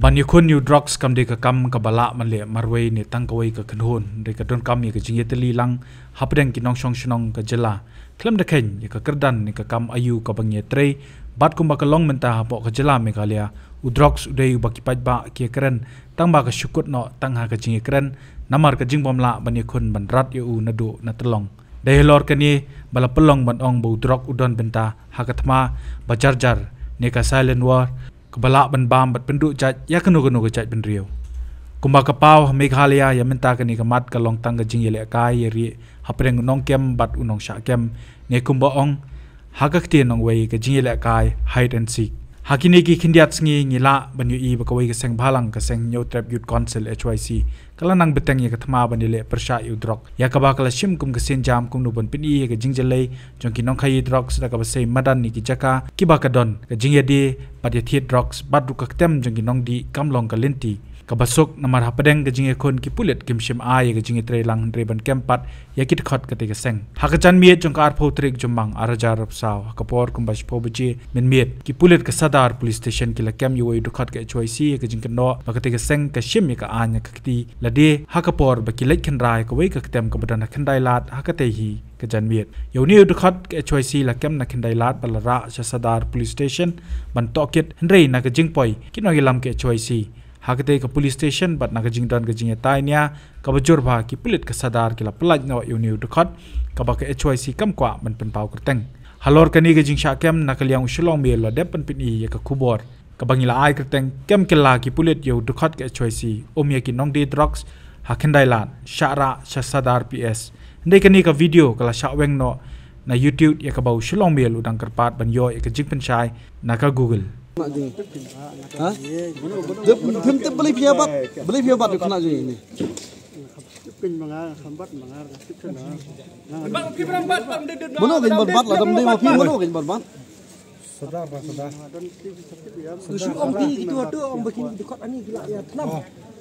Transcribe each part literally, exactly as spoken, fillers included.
Ban ïakhun ïa u drugs kam dei ka kam kaba lah ban leh marwei ne tang kawei ka kynhun, hynrei ka donkam ïa ka jingïatylli lang hapdeng ki nongshong shnong ka jylla. Khlem da kheiñ ïa ka kyrdan ne ka kam aïu kaba ngi ïatrei, bad kumba ka long mynta hapoh ka jylla Meghalaya, u drugs u dei uba ki paidbah ki ïakren, tangba ka shu kut noh tang ha ka jingïakren, namar ka jingbym lah ban ïakhun ban rat ïa u naduh na tyllong. Dei halor kane ba la pynlong ban ong ba u drug u don bynta ha ka thma ba jar jar, ne ka silent war, kaba lah ban bam bad pynduh jait ïa kano kano ka jaitbynriew. Kumba ka paw ha Meghalaya, ïa mynta kane ka mat ka long tang ka jingïalehkai ïa rieh hapdeng u nongkem bad u nongshah kem, ne kumba ong ha ka ktien nongwei, ka jingïalehkai hide and seek. Ha kine ki khyndiat sngi ngi lah ban ïohi ba kawei ka seng bhalang, ka seng Hynñiewtrep Youth Council, H Y C, ka la nang bteng ïa ka thma ban ïaleh pyrshah ïa u drug, ïa kaba ka la shim kum ka sienjam kumno ban pyni ïa ka jingjyllei jong ki nongkhaïi drugs da kaba sei madan ïa ki jaka kiba ka don ka jingïadie bad ïathied drugs, bad ruh ka ktem jong ki nongdih kam long ka lynti kaba suk, namar hapdeng ka jingïakhun ki pulit kim shym ai ïa ka jingïatreilang, hynrei ban kem pat ïa ki dkhot katei ka seng. Ha ka janmiet jong ka arphew tarik Jymmang arhajar arphew saw, ha ka por kumba shiphew baje mynmiet, ki pulit ka Sadar Police Station ki la kem ïa uwei u dkhot ka H Y C ïa ka jingkynnoh ba katei ka seng ka shim ïa ka aiñ ha ka kti lade ha ka por ba ki leit khynra ïa kawei ka ktem kaba don ha Khyndailad ha katei hi ka janmiet. Ïa une u dkhot ka H Y C la kem na Khyndailad bad la rah sha Sadar Police Station ban tohkit, hynrei na ka jingpoi ki nongïalam ka H Y C ha katei ka police station bad na ka jingdon ka jingïatai nia kaba jur bha, ki pulit ka Sadar ki la pyllait noh ïa une u dkhot kaba ka H Y C kam kwah ban pynpaw kyrteng. Halor kane ka jingshah kem, na ka liang u Shillong Mail la dep ban pyni ïa ka khubor kaba ngi la ai kyrteng Kem Kylla ki pulit ïa u dkhot ka H Y C, um ïa ki nongdie drugs ha Khyndailad, shah rah sha Sadar P S. Hynrei kane ka video ka la shah weng noh na YouTube, ïa kaba u Shillong Mail u dang kyrpad ban ïoh ïa ka jingpynshai na ka Google. Ha? Tip, tip, tip, balei phi ïa bat, balei phi ïa bat ïa u khynnah jong ngi ne? Mano kein ban bat, la dam dei ma phi, mano kein ban bat? Shu ong phi kito hato, ong ba kin dkhot ani ki la ïa tnam.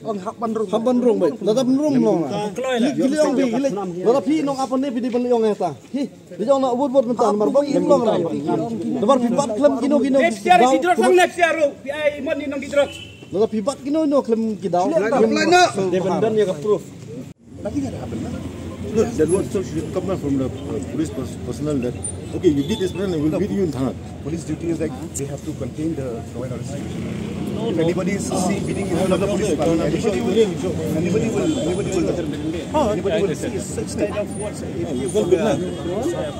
Ong hap ban rung. Hap ban rung, bai. La dam rung long la. Ki la ong phi, ki la. La da phi nong apa ne phi di ban ong ïa ta. Hi. Di jong na word word mynta namar ba kim long ra. Namar phi bat khlem kino kino. Next year ki drugs, next year ruh phi ai mon ni nong ki drugs. Lada phi bat kino kino khlem ki daw. They've been done ïa ka proof. Nothing had happened, no? No, that was so should come from the uh, police pers- personnel that, okay, you beat this person, we'll beat you in Thana. Police duty is like they have to contain the law and order situation. If anybody is seen beating in front of the police department, anybody will, anybody will, anybody will, anybody will see such kind of words. If you Well, good, na.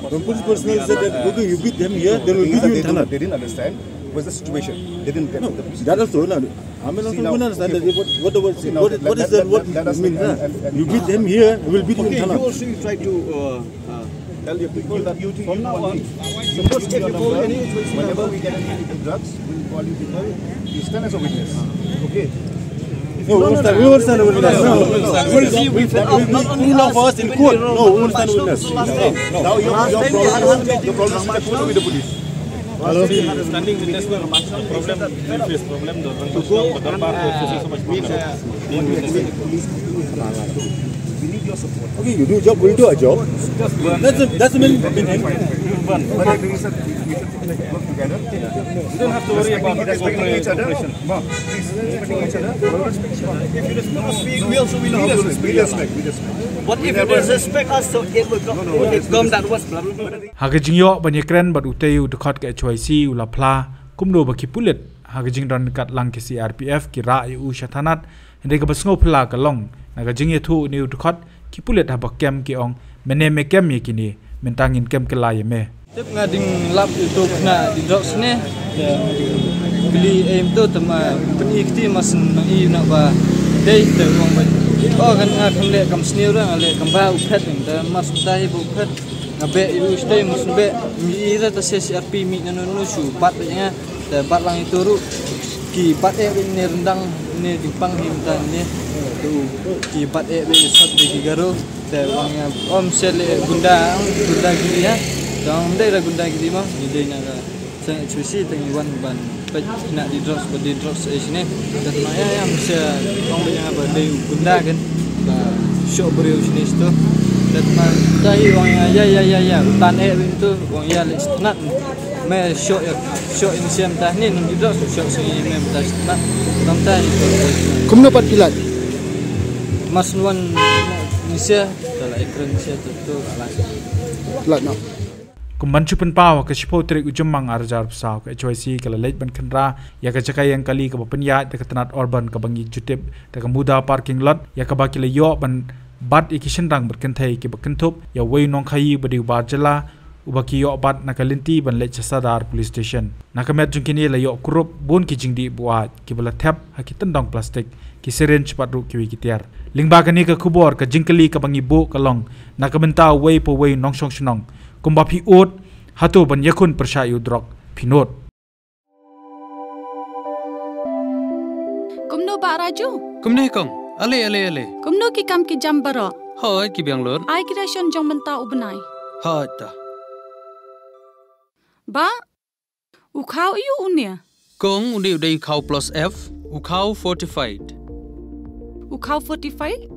When police personnel said that, okay, you beat them here, they will beat you in They Thana. Didn't, they didn't understand what's the situation. They didn't get No, the that also, na. I mean, also, we understand that what, what, what, what, what is that, what you mean, na? You beat them here, we'll beat you in Thana. Okay, you also you try to uh, uh, tell your people that you, you, you, you first take the call any whenever we get any drugs, we'll call you people. You stand as a witness. Okay. No, we won't stand, we won't stand a witness. No, no, no, no. We'll see, we, we, we, too long for us in court. No, we won't stand a witness. Now your, your problem, your problem is with the police. Hello. Standing witness, no problem, we face problem, the Darbar, so much problem. We need your support. Okay, you do job, we'll do our job. That's a, that's a main thing. But there is a, we should work together. You don't have to worry about respecting each other. Please, respecting each other. If you respect us, we, we also will know how to respect you. We respect, we respect. What if you disrespect us, so it will come, it will come that worse problem. Ha ka jingïoh ban ïakren bad utei u dkhot ka H Y C u la phla kumno ba ki pulit ha ka jingdon ryngkat lang ki C R P F ki rah ïa u sha thanat, hynrei kaba sngewphylla ka long na ka jingïathuh une u dkhot, ki pulit haba kem ki ong, mynne me kem ïa kine, mynta ngin kem kylla ïa me. Tip nga dang lap ïa uto u khynnah dih drugs ne. Te nga dang kylli ei mynta te ma pyni kti ma sngewbha ïa u naba dei te u ong ba, oh, kan nga kam leh kam sniew re, nga leh kam ba u phet, te ma sngewbha ïa ba u phet. Nga beh ïa u shatei, ma sngewbha beh, ym i re te C R P mih na nunu shu bat beit ïa nga. Te bat lang ito ruh ki bat eh beit ne ryndang ne jingpang hi mynta ne. Te ki bat eh beit sat beit ki Garo. Te ong ïa, ym shet leh gunda, ong gundagiri ha. Te ong ym dei da gundagiri ma, ngi dei na ka seng H Y C te ngi wan ban peit khynnah dih drugs ba dih drugs eh shane. Te ma ïa ïa ym shet ong ba ïa ba dei gunda kan ba shoh briew shane shito. Tahi wang ya ya ya ya ya utan eh rin tu wang ya le sitnat. Me syok ya syok in siam tah ni nung judok syok sing me ta sitnat. Tang tah itu. Kumno pat pilat? Mas nuan ni sia. Dalam ekran sia tu tu alas. Pilat no. Kumban chu pynpaw ha ka shiphew tarik u Jymmang ar hajar arphew saw ka H Y C ka la leit ban khynra ïa ka jaka ïeng kali kaba pynïaid da ka tnat urban kaba ngi ju tip da ka Muda parking lot ïa kaba ki la ïoh ban bat ïa ki shynrang bad kynthei kiba kynthup ïa uwei u nongkhaïi uba dei u bar jylla uba ki ïoh bat na ka lynti ban leit sha Sadar Police Station. Na ka met jong kine la ïoh kurup bun ki jingdih buaid kiba la thep ha ki tyndong plastik, ki syringe bad ruh kiwei ki tiar. Lyngba kane ka khubor ka jingkylli kaba ngi buh ka long na ka bynta uwei pa uwei u nongshong shnong kumba phi ud hato ban ïakhun pyrshah ïa u drok phi nud. Kumno Bah Raju? Kumne kong. Ale ale ale. Kumno ki kam ki jam baroh? Hoi ki biang lut. Ai ki ration jong mynta u bnai. Hoi ta. Bah, u khaw aiu une? Kong, une u dei u khaw plus F, u khaw fortified. U khaw fortified?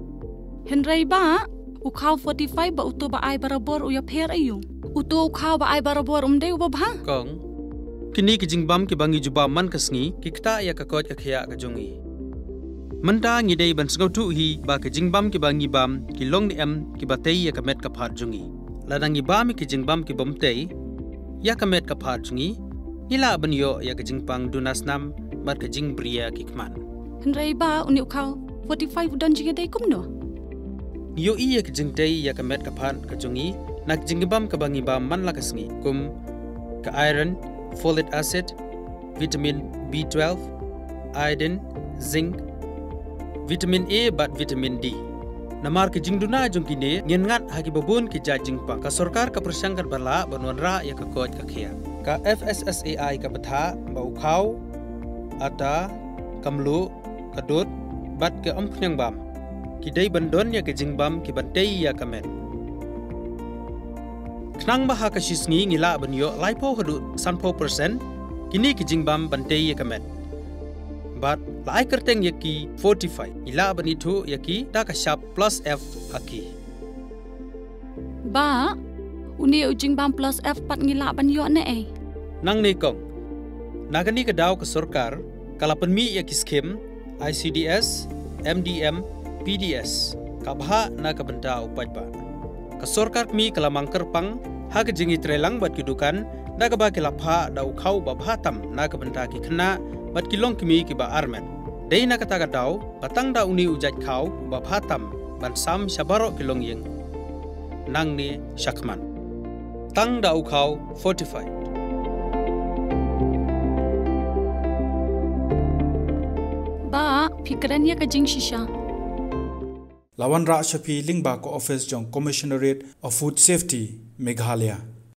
Hynrei Bah, u khaw fortified bad uto ba ai barabor u ïapher aiu? Uto u khaw ba ai barabor um dei uba bha? Kong, kine ki jingbam kiba ngi ju bam man ka sngi ki ktah ïa ka koit ka khiah ka jong ngi. Mynta ngi dei ban sngewthuh hi ba ki jingbam kiba ngi bam ki long ne em kiba tei ïa ka met ka phad jong ngi. Lada ngi bam ïa ki jingbam kibym tei ïa ka met ka phad jong ngi, ngi lah ban ïoh ïa ka jingpang duna snam bad ka jingbriew ki khmat. Hynrei Bah, une u khaw fortified u don jingïadei kumno? Ngi ïohi ïa ka jingtei ïa ka met ka phad ka jong ngi na ka jingbam kaba ngi bam man la ka sngi, kum ka iron, folic acid, vitamin B twelve, iodine, zinc, vitamin A bad vitamin D. Namar ka jingduna jong kine ngin ngat ha kiba bun ki jait jingpang. Ka sorkar ka pyrshang katba lah ban wanrah ïa ka koit ka khiah. Ka F S S A I ka bthah ba u khaw, ata, ka mluh, ka dud bad ka umphniang bam ki dei ban don ïa ka jingbam kiban tei ïa ka met. Khnang ba ha ka shi sngi ngi lah ban ïoh laiphew haduh sanphew percent kine ki jingbam ban tei ïa ka met. Bad la ai kyrteng ïa ki fortified, ngi lah ban ithuh ïa ki da ka shap plus F ha ki. Bah, une u jingbam plus F pat ngi lah ban ïoh ne ei? Nangne kong, na kane ka daw ka sorkar ka la pynmih ïa ki skim I C D S, M D M, P D S, ka bhah na ka bynta u paidbah. Ka sorkar kmie ka la mang kyrpang ha ka jingïatreilang bad ki dukan da kaba ki la phah da u khaw ba bha tam na ka bynta ki khynnah bad ki longkmie kiba armet. Dei na kata ka daw ba tang da une u jait khaw ba bha tam ban sam sha baroh ki longïing. Nangne shakhmat tang da u khaw fortified. Bah, phi kren ïa ka jingshisha. La wanrah sha phi lyngba ka office jong Commissionerate of Food Safety, Meghalaya.